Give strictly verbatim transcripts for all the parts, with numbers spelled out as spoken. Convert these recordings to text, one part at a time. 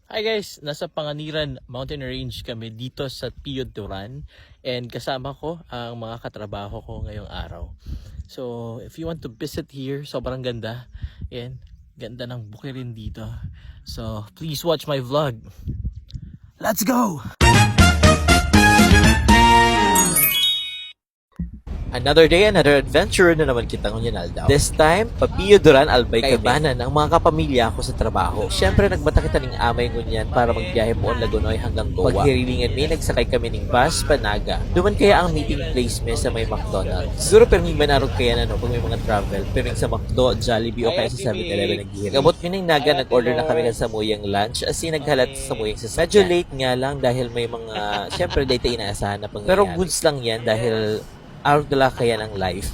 Hi guys! Nasa Panganiran Mountain Range kami dito sa Pio Duran. And kasama ko ang mga katrabaho ko ngayong araw. So, if you want to visit here, sobrang ganda. Ayan, ganda ng bukirin dito. So, please watch my vlog. Let's go! Another day, another adventure na naman kita ngunyan aldaw. This time, pa Pio Duran, Albay, kaibanan ang mga kapamilya ko sa trabaho. Siyempre, nagmata kita ning amay ngunyan para magbiyahe poon Lagonoy hanggang Goa. Paghirilingan mi, nagsakay kami ning bus pa Naga. Duman kaya ang meeting place mi sa may McDonald's. Siguro permi manarog kaya na, no, pag may mga travel, pero sa McDo, Jollibee o kaya sa seven eleven naghihiling. Pag-abot mi ning Naga, nag-order na kami kan samuyang lunch, as in, naghalat sa samuyang sasakyan. Medyo late nga lang dahil may mga, siyempre, dahil tayo inaasahan na pang Pero goods lang yan dahil araw talaga yan ang life.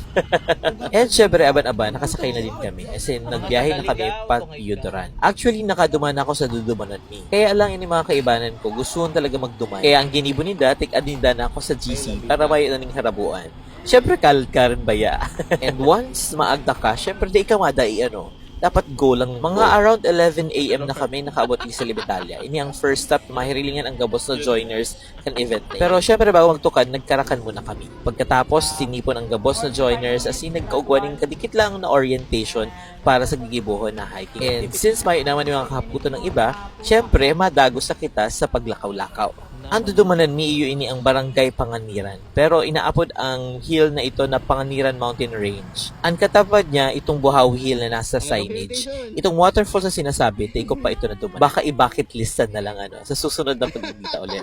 And syempre, aban-aban, nakasakay na din kami. As in, nagbiyahe na kami pa Pio Duran. Actually, nakaduman ako sa dudumanan mi. Kaya lang, ini mga kaibanan ko, gusto talaga magduman. Kaya ang ginibo ninda, tig-add ninda na ako sa G C para mayo na ning harabuan. Syempre, kalad ka rin baya. And once maagda ka, syempre, di ka madai, ano, dapat go lang. Mga around eleven a m na kami nakaabot sa Limitalia. Ini ang first stop, mahirilingan ang gabos na joiners kan event na. Pero syempre, bago magtukad, nagkarakan muna kami. Pagkatapos, tinipon ang gabos na joiners, as in, nagkaugwa ning kadikit lang na orientation para sa gigibohon na hiking activity. And since mayo naman yung mga kahaputan ng iba, syempre, madagos na kita sa paglakaw-lakaw. Ang dudumanan mi iyo ini ang Barangay Panganiran. Pero inaapod ang hill na ito na Panganiran Mountain Range. Ang katapad niya, itong Buhaw Hill na nasa signage. Itong waterfall sa sinasabi, take ko pa ito na duman. Baka i-bucket listan na lang, ano, sa susunod na pagkikita ulit.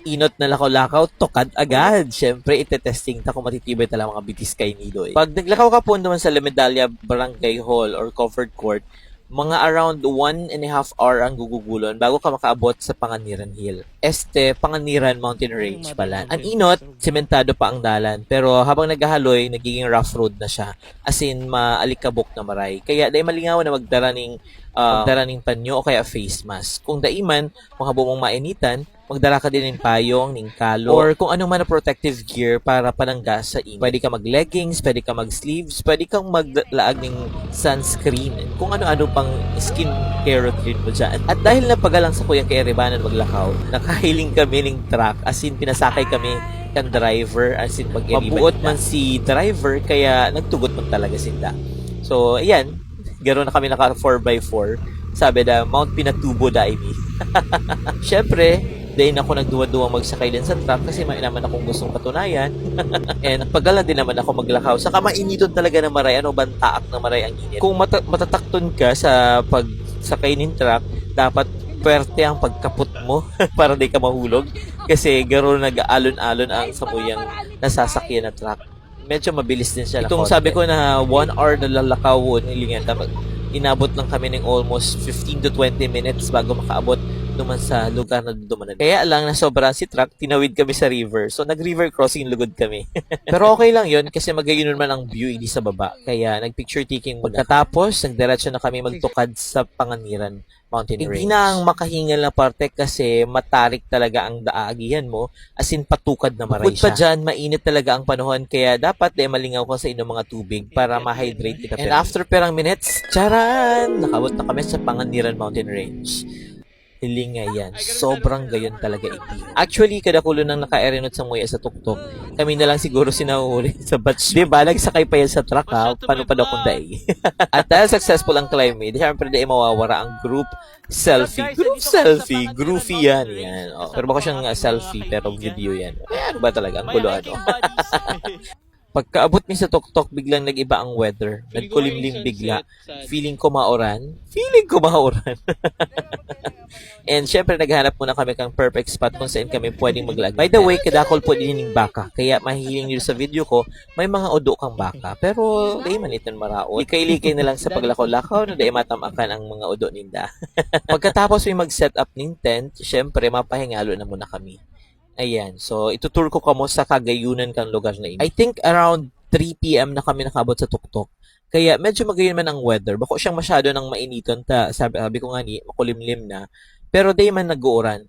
Inot na lakaw-lakaw, tukad agad. Siyempre, itetesting ta kung matitibay talaga mga bitis kay Nidoy. Pag naglakaw ka po naman sa La Medalla Barangay Hall or Covered Court, mga around one and a half hour ang gugugulon bago ka makaabot sa Panganiran Hill. Este, Panganiran Mountain Range pala. Ang inot, sementado pa ang dalan, pero habang naghahaloy, nagiging rough road na siya. As in, maalikabok na maray. Kaya dai malingaw na magdara ning, ah, magdara ning panyo o kaya face mask. Kung dai man, kung habo mong mainitan, magdara ka din ning payong, ning kalo, or kung ano man na protective gear para panangga sa init. Pwede ka mag-leggings, pwede ka mag-sleeves, pwede kang maglaag ning sunscreen, kung ano-ano pang skincare routine mo dyan. At dahil napagalang sa kuyang kaibanan maglakaw, nakahiling kami ning truck, as in, pinasakay kami kan driver, as in, mag-, mabuot man si driver, kaya nagtugot man talaga sinda. So, ayan, garo na kami naka four by four. Sabi na, Mount Pinatubo da ini. Siyempre, dai na ako nagduwa-duwang magsakay din sa truck kasi may naman akong gustong patunayan. And pagala din naman ako maglakaw. Saka mainiton talaga na maray, ano, bantaak na maray ang init. Kung mata- matatakton ka sa pagsakay nin truck, dapat pwerte ang pagkapot mo para di ka mahulog. Kasi garo nag-aalon-alon ang samuyang nasasakyan na truck. Medyo mabilis din siya. Itong sabi ko na one hour na lalakaw, nilingan, tapos inabot lang kami ng almost fifteen to twenty minutes bago makaabot naman sa lugar na dudumanan. Kaya lang, nasobrahan si truck, tinawid kami sa river. So, nag-river crossing lugod kami. Pero okay lang yon kasi magayon naman ang view, hindi sa baba. Kaya nag-picture taking muna. Pagkatapos, nagdiretso na kami magtukad sa Panganiran Mountain Range. Hindi na ang makahingal na parte kasi matarik talaga ang daagihan mo, as in patukad na maray siya. Bukod pa dyan, mainit talaga ang panahon, kaya dapat di malingaw ka sa inom mga tubig para ma-hydrate kita. And after perang minutes, charan! Nakabot na kami sa Panganiran Mountain Range. Hiling nga yan, sobrang gayon talaga iti. Actually, kadakulo nang nakaerenot sa muya sa tuktok. Kami na lang siguro sinahuri sa batch. Di ba? Nagsakay pa yan sa truck, ha? Paano pa daw kung dai? At dahil successful ang climb, eh, di syempre di mawawara ang group selfie. Group selfie. Groovy yan. Yan. Oh. Pero bako siyang, uh, selfie, pero video yan. Eh, ano ba talaga? Ang gulo, ano? Pagkaabot mi sa tuktok, biglang nag-iba ang weather. Nagkulimlim bigla. Feeling ko mauran. Feeling ko mauran. And syempre, naghanap muna kami kang perfect spot kung saan kami pwedeng maglaag. By the way, kadakol po din ning baka. Kaya mahihiling niyo sa video ko, may mga udo kang baka. Pero, di man iton maraot. Likay-likay na lang sa paglakaw-lakaw na di matamakan ang mga udo ninda. Pagkatapos, may mag-set up ning tent, syempre, mapahingalo na muna kami. Ayan. So, itutur ko kamo sa kagayunan kang lugar na ini. I think around three p m na kami nakabot sa tuktok. Kaya medyo magayon man ang weather. Bako siyang masyado nang mainiton ta, sabi, sabi ko nga ni, makulimlim na. Pero di man nag-uuran.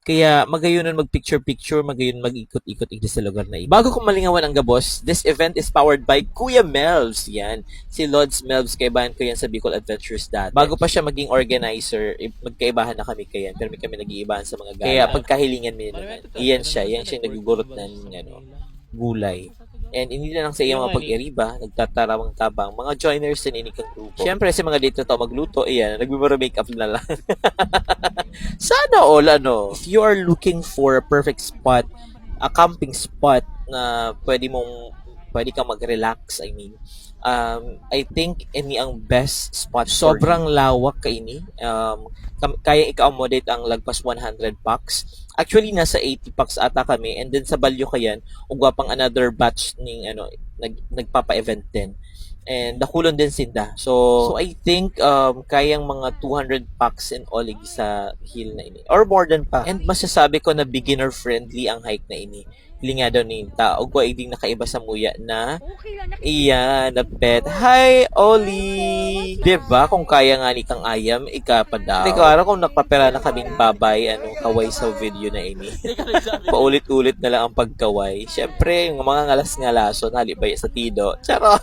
Kaya magayon mag-picture-picture, magayon mag-ikot-ikot igdi sa lugar na ito. Bago ko malingawan ang gabos, this event is powered by Kuya Melvs. Yan. Si Lods Melvs, kaibahan ko yan sa Bicol Adventures dati. Bago pa siya maging organizer, i- magkaibahan na kami kayan. Pero may kami nag-iibahan sa mga gala. Kaya pagkahilingan mo yun naman. Iyan siya. Yan siya yung nagugurot ng ano, gulay. And hindi na lang sa iyang mga pag-iriba, nagtatarawang tabang, mga joiners din ini kang grupo. Siyempre, sa mga dito tao magluto, iyan, nagmumura makeup na lang. Sana all, ano, if you are looking for a perfect spot, a camping spot na pwede mong, pwede kang mag-relax, I mean, um, I think ini ang best spot for you. Sobrang lawak kaini. Um, kam- kaya i-accommodate ang lagpas one hundred pax. Actually, nasa eighty pax ata kami. And then sa Balyo kayan, ugwa pang another batch ning ano, nag, nagpapa-event din. And dakulon din sinda. So, so I think um, kayang mga two hundred pax in all igdi sa hill na ini. Or more than pa. And masasabi ko na beginner friendly ang hike na ini. Hiling nga daw ni ta, ugwa igding nakaiba samuya na Okay lang, nakikita. Iya, na pet. Hi, Oli! Diba, kung kaya nga ni kang ayam, ika pa daw. Hindi ko aram kung nakapapera na kaming babay, ano, kaway sa video na ini. Paulit-ulit na lang ang pagkaway. Siyempre, yung mga ngalas-ngalason, halibay sa tido. Charot!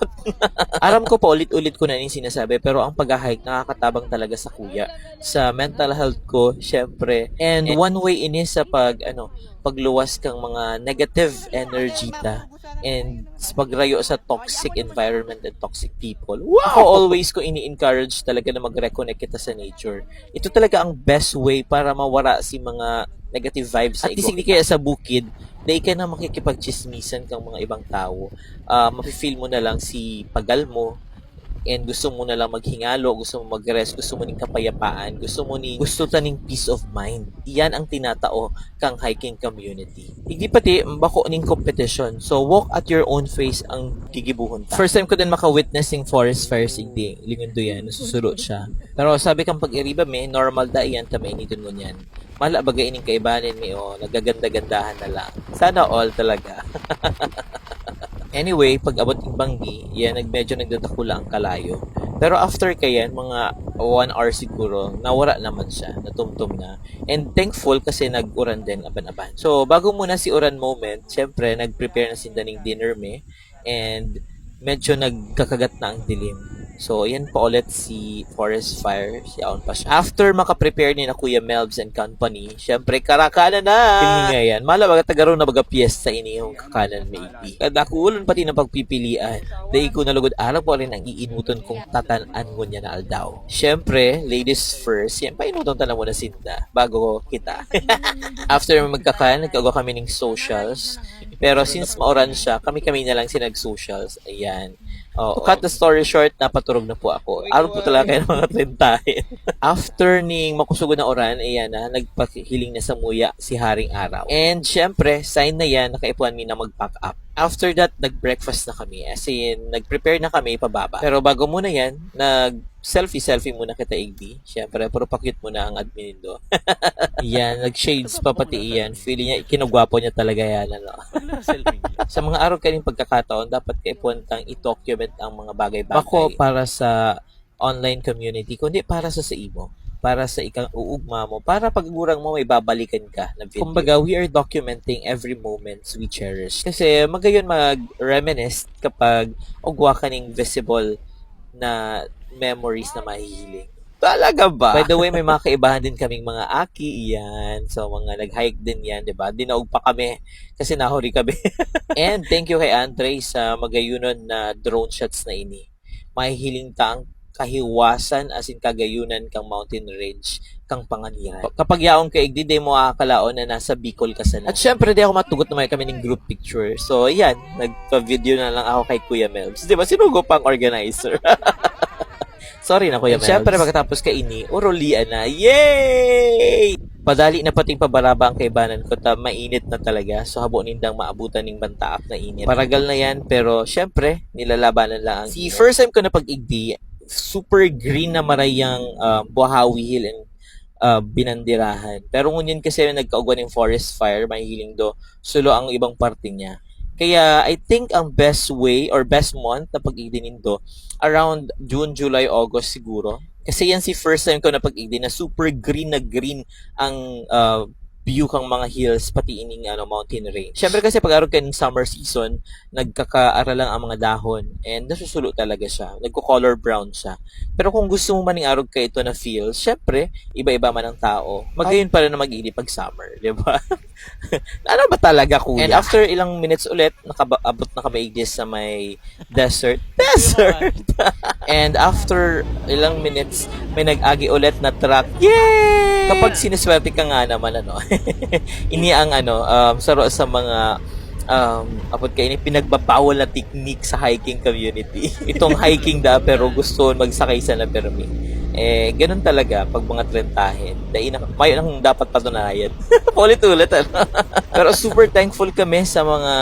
Aram ko, paulit-ulit ko na yung sinasabi, pero ang pag-hike, nakakatabang talaga sa kuya. Sa mental health ko, siyempre. And one way ini sa pag, ano, pagluwas kang mga negative energy ta. And sa pagrayo sa toxic environment and toxic people. Wow! Ako always ko ini-encourage talaga na mag-reconnect kita sa nature. Ito talaga ang best way para mawara si mga negative vibes sa At least igwa hindi kita. Kaya sa bukid, dai ka na makikipagchismisan kang mga ibang tao. Ah, mafe-feel mo na lang si pagal mo, and gusto mo na lang maghingalo, gusto mo mag-rest, gusto mo ning kapayapaan, gusto mo ni, gusto ta ning peace of mind. Iyan ang tinatao kang hiking community. Igdi pati, bako ning competition. So, walk at your own pace ang gigibuhon ta. First time ko din maka-witness ning forest fires igdi. Lingon do yan, nasusulo siya. Pero sabi kang pag-iriba mi, normal da iyan ta mainiton ngunyan. Mala baga ining kaibahan mi, oh, nagaganda-gandahan na lang. Sana all talaga. Anyway, pag-abot ning banggi, yan, nag-, medyo nagdadakula ang kalayo. Pero after kayan, mga one hour siguro, nawara naman siya, natumtom na. And thankful kasi nag-uran din, aban-aban. So, bago muna si uran moment, syempre, nag-prepare na sinda ning dinner mi. And medyo nagkakagat na ang dilim. So, yan pa ulit si forest fire, si aon pa siya. After makaprepare ni na Kuya Melvs and company, syempre, karakanan na! Ini nga yan. Mala, baga tagaro na baga piyesta ini yung kakanan, maybe. Kadakulan pati ng pagpipilian. Dai ko nalugod aram ko alin ang iinuton kong tatan-an ngunyan na aldaw. Syempre, ladies first, yan, painuton ta na muna sinda bago kita. After magkakan, nagkaugwa kami ning socials. Pero since mauran siya, kami-kami na lang si nag-socials. Ayan. Oo. To cut the story short, napaturog na po ako. Araw po talaga kayo ng mga trentahin. After ning makusog na uran, ayan na, nagpahiling na samuya si Haring Araw. And syempre, sign na yan, nakaipuhan mi na mag-pack up. After that, nag-breakfast na kami. As in, nag-prepare na kami pababa. Pero bago muna yan, nag-selfie-selfie muna kita, igdi. Syempre, pero pa-cute muna ang admin nindo. Yan, nag-shades pa pati iyan. Feeling niya, kinagwapo niya talaga yan, ano. Sa mga araw kaning pagkakataon, dapat kaipuhan tang i-document ang mga bagay-bagay. Bako para sa online community, kundi para sa, sa imo. Para sa ikang uugma mo, para pag-agurang mo, may babalikan ka na video. Kumbaga, we are documenting every moments we cherish. Kasi magayon mag-reminisce kapag ugwa ka ning visible na memories na mahihiling. Talaga ba? By the way, may mga kaibahan din kaming mga aki, iyan. So, mga nag-hike din yan, di ba? Dinaog pa kami kasi nahuri kami. And thank you kay Andre sa magayunon na drone shots na ini. Mahihiling ta ang kahiwasan asin kagayunan kang mountain range kang Panganiran. Kapag yaon ka igdi, di mo akakalaon na nasa Bicol ka sana. At syempre, di ako matugot na may kami ning group picture. So, yan. Nagpa-video na lang ako kay Kuya Melvs. Di ba? Sinugo pa ang organizer. Sorry na, Kuya Melvs. And syempre, pagkatapos kaini, urulian na. Yay! Padali na pating pabaraba ang kaibanan ko ta mainit na talaga. So, habo nindang maabutan ning bantaak na init. Paragal na yan, pero syempre, nilalabanan lang ang init. Si first time ko na pag-igdi, super green na marayang, ah, Buhawi Hill and, ah, Binandirahan. Pero ngunyan kasi nagkaugwa ning forest fire, mahihiling do, sulo ang ibang parte niya. Kaya, I think ang best way or best month na pag-igdi nindo, around June, July, August siguro. Kasi yan si first time ko na pag-igdi na super green na green ang, ah, view kang mga hills, pati ining, ano, mountain range. Siyempre kasi pag-arog ka ng summer season, nagkakaaralang ang mga dahon and nasusulo talaga siya. Nagko-color brown siya. Pero kung gusto mo maning arog ka ito na feel, syempre, iba-iba man ang tao. Magayon pa rin na mag-init pag summer, di ba? Ano ba talaga, kuya? And after ilang minutes ulit, nakaba- abot na kami igdis sa may desert. Desert! And after ilang minutes, may nag-agi ulit na truck. Yay! Kapag siniswerte ka nga naman, ano, ini ang, ano, um, saro sa mga, um, abot ka, ini pinagbabawal na technique sa hiking community. Itong hiking da, pero gusto magsakay sana permi. Eh, ganun talaga pag mga trentahin. Dahil na, mayo nang dapat patunayan. Paulit-ulit, ano? Pero super thankful kami sa mga,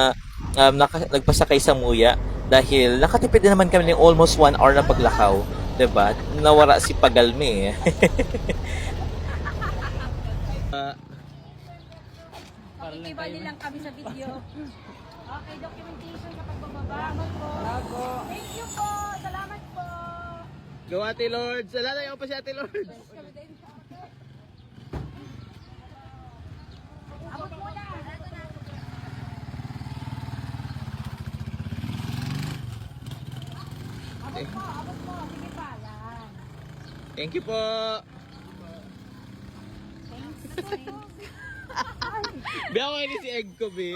um, naka- nagpasakay sa Muya dahil nakatipid na naman kami ng almost one hour na paglakaw, 'di ba? Nawara si Pagalmi, eh. Makikibali lang kami sa video. Okay, documentation sa pagbababa. Salamat po. Thank you po. Salamat po. Go, Ate Lourdes! Alalayo pa si Ate Lourdes! Abot mo na. Abot mo, abot mo. Sige pa, yan. Thank you po! Thanks. Biyaw ko ini si Egg ko, bi.